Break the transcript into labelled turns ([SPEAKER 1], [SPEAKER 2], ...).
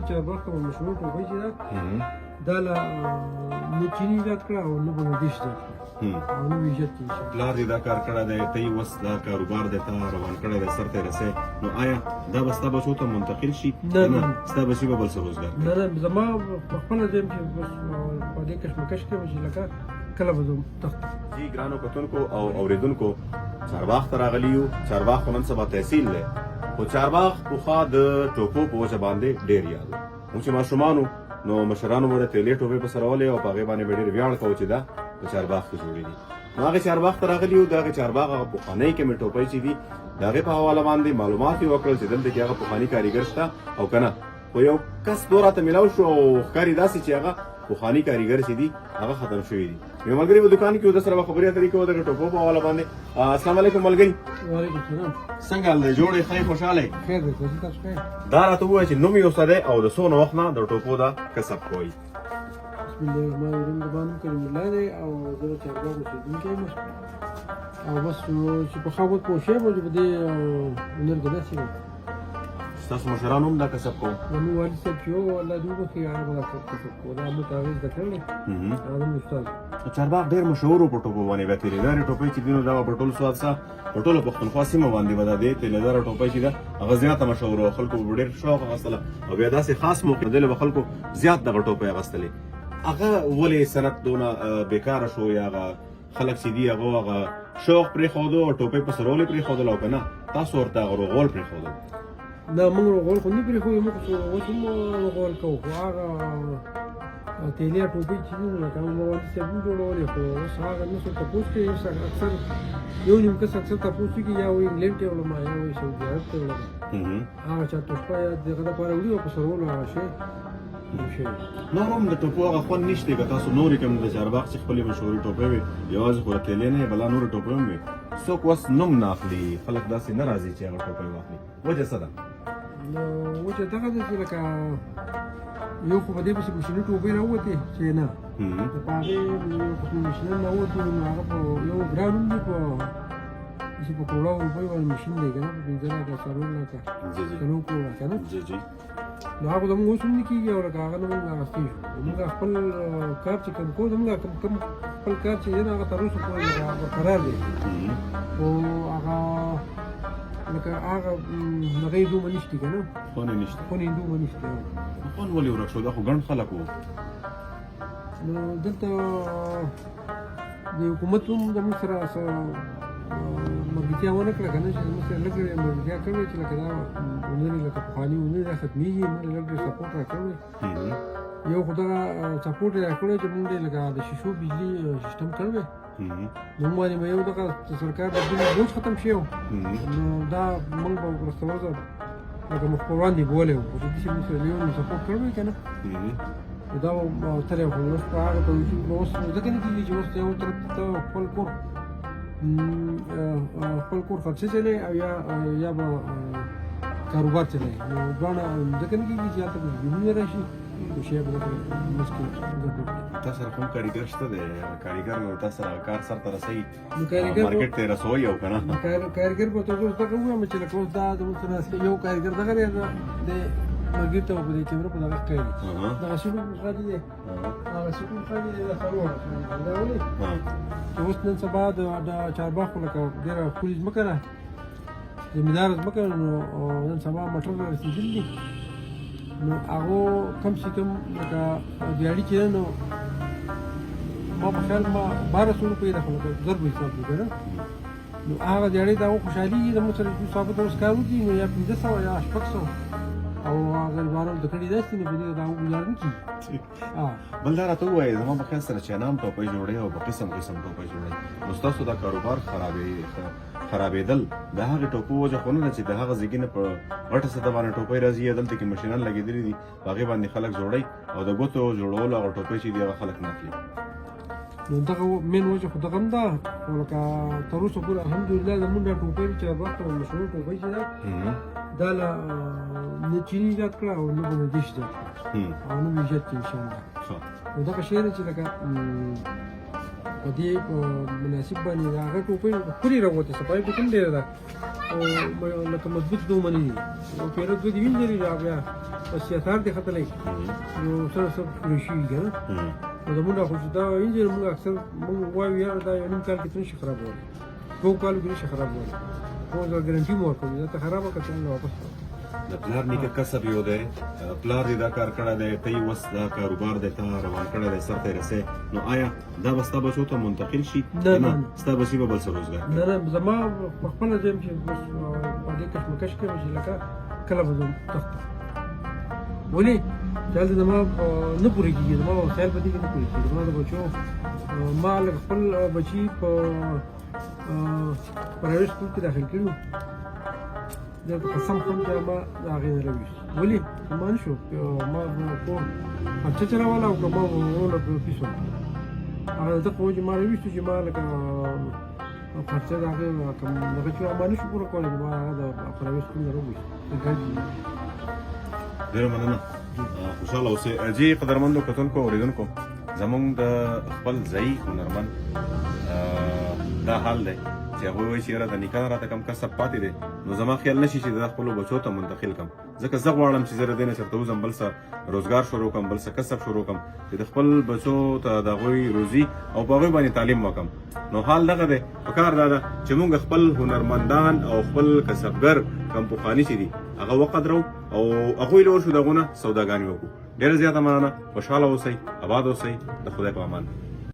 [SPEAKER 1] چارباغ کومه مشهوره ټوپۍ چې ده، دا له نه چیني ایجاد کړه او نه بنګلادیش ایجاد کړه او نه ایجاد کې شي.
[SPEAKER 2] پلار دې دا کار کړی دی، ته یې اوس دا کاروبار دی تا روان کړی دی، سر ته یې رسوې، نو آیا دا به ستا بچو ته منتقل شي؟
[SPEAKER 1] نه،
[SPEAKER 2] نه، ستا بچي به بل څه روزګار کوي؟
[SPEAKER 1] نه نه، زما په خپله ځای چې بس په دې کشمکش کې چې لکه کله به زه تښتم.
[SPEAKER 2] جی ګرانو کتونکو او اوریدونکو، چارباغ ته راغلي یو. چارباغ خو نن سبا تحصیل دی، خو چارباغ پخوا د ټوپو په وجه باندې ډېر یاد و. موږ چې ماشومان وو نو مشرانو به د تیلې ټوپې په سرولې او په هغې باندې به ډېر ویاړ کوو چې دا په چارباغ کې جوړې دي. نو هغې چارباغ ته راغلي یو، د هغې چارباغ هغه پخوانۍ کومې ټوپۍ چې دي د هغې په حواله باندې معلومات یې وکړل چې دلته کې هغه پخواني کاریګر شته او که نه. خو یو کس دوه راته میلاو شو او ښکاري داسې چې هغه پخواني کاریګر چې دي هغه ختم شوي دي. یو ملګری په دکان کې و، ده سره به خبرې اترې کوو دغه ټوپو په حواله باندې. السلام علیکم ملګری.
[SPEAKER 1] وعلیکم السلام.
[SPEAKER 2] څنګه حال دی؟ جوړ یې؟ ښه یې؟ خوشحاله یې؟
[SPEAKER 1] خیر دی، تاسو ښه یې؟
[SPEAKER 2] دا راته ووایه چې نوم یې څه دی او د څونه وخت نه د ټوپو دا کسب کوئ؟
[SPEAKER 1] بسم الله الرحمن الرحیم. زما نوم کریم الله دی او زه د چارباغ اوسېدونکی یم او بس چې په خاوت پوه شوی یم چې په دې هنر کې داسې یم.
[SPEAKER 2] ستاسو مشرانو هم دا کسب کوو؟
[SPEAKER 1] زموږ والد صاحب چې و، الله دې وبخښي، هغه به دا کسب کوو، دا موږ ته هغې زده کړی، هغه زموږ استاد.
[SPEAKER 2] چارباغ ډېر مشهور و په ټوپو باندې. بیا تیلېدارې ټوپۍ چې دي نو دا به په ټول سوات څه په ټوله پښتونخوا سیمه باندې به دا دی تیلېداره ټوپۍ چې ده هغه زیاته مشهوره وه، خلکو به ډېر شوق اخیستله او بیا داسې خاص موقع دله به خلکو زیات دغه ټوپۍ اخیستلې. هغه ولې صنعت دونه بېکاره شو یا هغه خلک چې دي هغه هغه شوق پرېښودو او ټوپۍ په سرولې پرېښودل او که نه تاسو ورته هغه روغول پرېښودل؟
[SPEAKER 1] نه، موږ روغول خو نه پرېښودو، موږ خو اوس هم روغول کوو، خو هغه تیلې ټوپۍ چې دي نو لکه موږ والد صاحب هم جوړولې، خو اوس هغه نه څوک تپوس کوي. اوس اکثر یو نیم کس اکثر تپوس کوي، یا وایي انګلینډ ته وړم یا وایي سعودي عرب ته وړم، هغه چا تحفه یا دغه دپاره وړي او په سرولو هغه شی.
[SPEAKER 2] نور هم د ټوپو هغه خوند نشته. که تاسو نورې کوم د چارباغ چې خپلې مشهورې ټوپې وي، یوازې خو د تیلې نه بلا نورې ټوپې هم وي، څوک اوس نوم نه اخلي، خلک داسې نه راځي چې هغه ټوپۍ واخلي، وجه څه ده؟
[SPEAKER 1] نو وجه دغه ده چې لکه یو خو په دې پسې مشیني ټوپۍ راووتې چې نه په هغې یو قسم مشینان راووتې، نو هغه په یو ګران هم دي، په چې په کروړاو روپۍ باندې مشین دی که نه، په 5 لاکه 4 لاکه 4 کروړه که نه.
[SPEAKER 2] جی جی.
[SPEAKER 1] نو هغه زموږ اوس هم نه کېږي او لکه هغه نه موږ اخیستی شو. موږ خپل کار چې کوم کوو، زموږ کوم کوم خپل کار چې دی نو هغه تر اوسه پورې لکه برقرار دی، خو هغه لکه هغه هغه یې دومره نشته که نه،
[SPEAKER 2] خون یې نشته،
[SPEAKER 1] خون یې دومره نشته.
[SPEAKER 2] خون ولې ورک شو؟ دا خو ګڼ خلک وو.
[SPEAKER 1] نو دلته د حکومت هم زموږ سره څه ملګرتیا ونه کړه که نه، چې زموږ سره لږ ملګرتیا کړې چې لکه دا هنر لکه پخواني هنر دا ختمېږي، موږ لږ ډېر سپورټ راکړی. یو خو دغه سپورټ یې راکړی چې موږ لکه د شیشو بجلي سیستم کړی، نو موږ باندې به یو دغه سرکار د بجلي بوج ختم شوی، نو دا موږ به ورځ تر ورځه لکه مخ په وړاندې بولی وو، خو چې داسې موږ سره یو سپورټ کړی که نه، دا تللی. خو اوس په هغه توجیه اوس ځکه نه کېږي چې اوس یو طرف ته خپل کور خرڅه چلی او یا به کاروبار چلی، نو دواړه ځکه نه کېږي چې هلته به بیلونه راشي، نو شی به مشکل ګډوډ.
[SPEAKER 2] تا سره کوم کاریګر شته دی؟ کاریګر نو تا سره کار سر ته رسوي؟
[SPEAKER 1] نو کاریګر
[SPEAKER 2] مارکیټ ته رسوي او که نه؟
[SPEAKER 1] کاریګر به تاسو ته ووایم چې لکه اوس دا زموږ سره یو کاریګر دغه دی، د ملګري ته په دې کیمره په دغه ښکاري، دغه سیټ هم خالي دی، هغه سیټ هم خالي دی، دا څلور دا ولې چې اوس نن سبا د چارباغ خو لکه ډېره ښکلې ځمکه ده، زمینداره ځمکه، نو نن سبا موټر را رسېدلي دي، نو هغو کم سي کم لکه دیاړي چې ده، نو ما په خیال ما 1200 روپۍ ده، خو لکه ضرب حساب دی که نه، نو هغه دیاړي ته هغه خوشحالېږي زموږ سره چې ثابت اوس کار وکړي، نو یا 500 یا 600 او غریبانو د کړي داسې نو په دې دا ګزاره نه کېږي.
[SPEAKER 2] بل دا راته ووایه، زما په خیال سره چې انام ټوپۍ جوړوي او په قسم قسم ټوپۍ جوړوي، نو ستاسو دا کاروبار خرابېدل د هغې ټوپو وجه خو نه ده چې د هغه ځای نه په غټه سطح باندې ټوپۍ راځي، یا دلته کې مشینان لګېدلي دي په هغې باندې خلک جوړوي او د ګوتو جوړولو هغه ټوپۍ چې دي هغه خلک نه اخلي؟
[SPEAKER 1] نو دغه مین وجه خو دغه هم ده، خو لکه تر اوسه پورې الحمدلله زمونږ دا ټوپۍ چې وخت مشهور ټوپۍ چې ده، دا له نه چیني ایجاد کړه او نه بنګلادیش ایجاد کړه او نه ایجاد کې انشاءالله. نو دغه شی دی چې لکه په دې مناسب باندې هغه ټوپۍ ښکلې راووتې، صفایي پکې هم ډېره ده. او لکه مضبوط دوه منې دي او پیره دوه دي وینځلي دا بیا بس اثار دې ختلی نو سره سره پوره شوي که نه. نو زمونږ خو چې دا وینځلي، موږ اکثر موږ وایو یاره دا یو نیم کال کې ته نشي خرابولی، دوو کالو کې نشي خرابولی، خو دا ګرنټي مو ورکوو، دا ته خرابه کړه ته موږ واپس کړه.
[SPEAKER 2] د پلار نیکه کسب یو دی، پلار دې دا کار کړی دی، ته یې اوس دا کاروبار دی تا روان کړی دی، سر ته یې رسوې، نو آیا دا به ستا بچو ته منتقل شي؟
[SPEAKER 1] نه نه،
[SPEAKER 2] ستا بچي به بل څه روزګار؟
[SPEAKER 1] نه نه، زما په خپله زه یم چې اوس په دې کشمکش کې یم چې لکه کله به زه تښتم، ولې چې هلته زما نه پوره کېږي، زما وسایل په دې کې نه پوره کېږي. زما د بچو ما لږ خپل بچي په پرایویټ سکول کې داخل کړي وو، دا قسم خورم چې ما د هغې نه راویست، ولې ما نه شو، ما کور خرچه چلوله او که ما ورونه په فیس ورکړ، هغه د دغه وجې ما راویستو چې ما لکه خرچه د هغې کوم دغه چې ما نه شو پوره کولی، نو ما هغه د پرایویټ سکول نه راویست.
[SPEAKER 2] ډېره مننه، خوشحاله اوسئ. جی قدرمندو کتونکو اورېدونکو، زمونږ د خپل ځایي هنرمند دا حال دی چې هغوی وایي چې یاره د نیکه نه راته کوم کسب پاتې دی، نو زما خیال نه شي چې دا خپلو بچو ته منتقل کړم، ځکه زه غواړم چې زه له دې نه چېرته وځم، بل څه روزګار شروع کړم، بل څه کسب شروع کړم چې د خپل بچو ته د هغوی روزي او په هغوی باندې تعلیم وکړم. نو حال دغه دی، په کار دا ده چې موږ خپل هنرمندان او خپل کسبګر کوم پخواني چې دي هغه وقدرو او هغوی له ورشو د هغو نه سوداګانې وکړو. ډېره زیاته مننه، خوشحاله اوسئ، اباد اوسئ، د خدای په امان.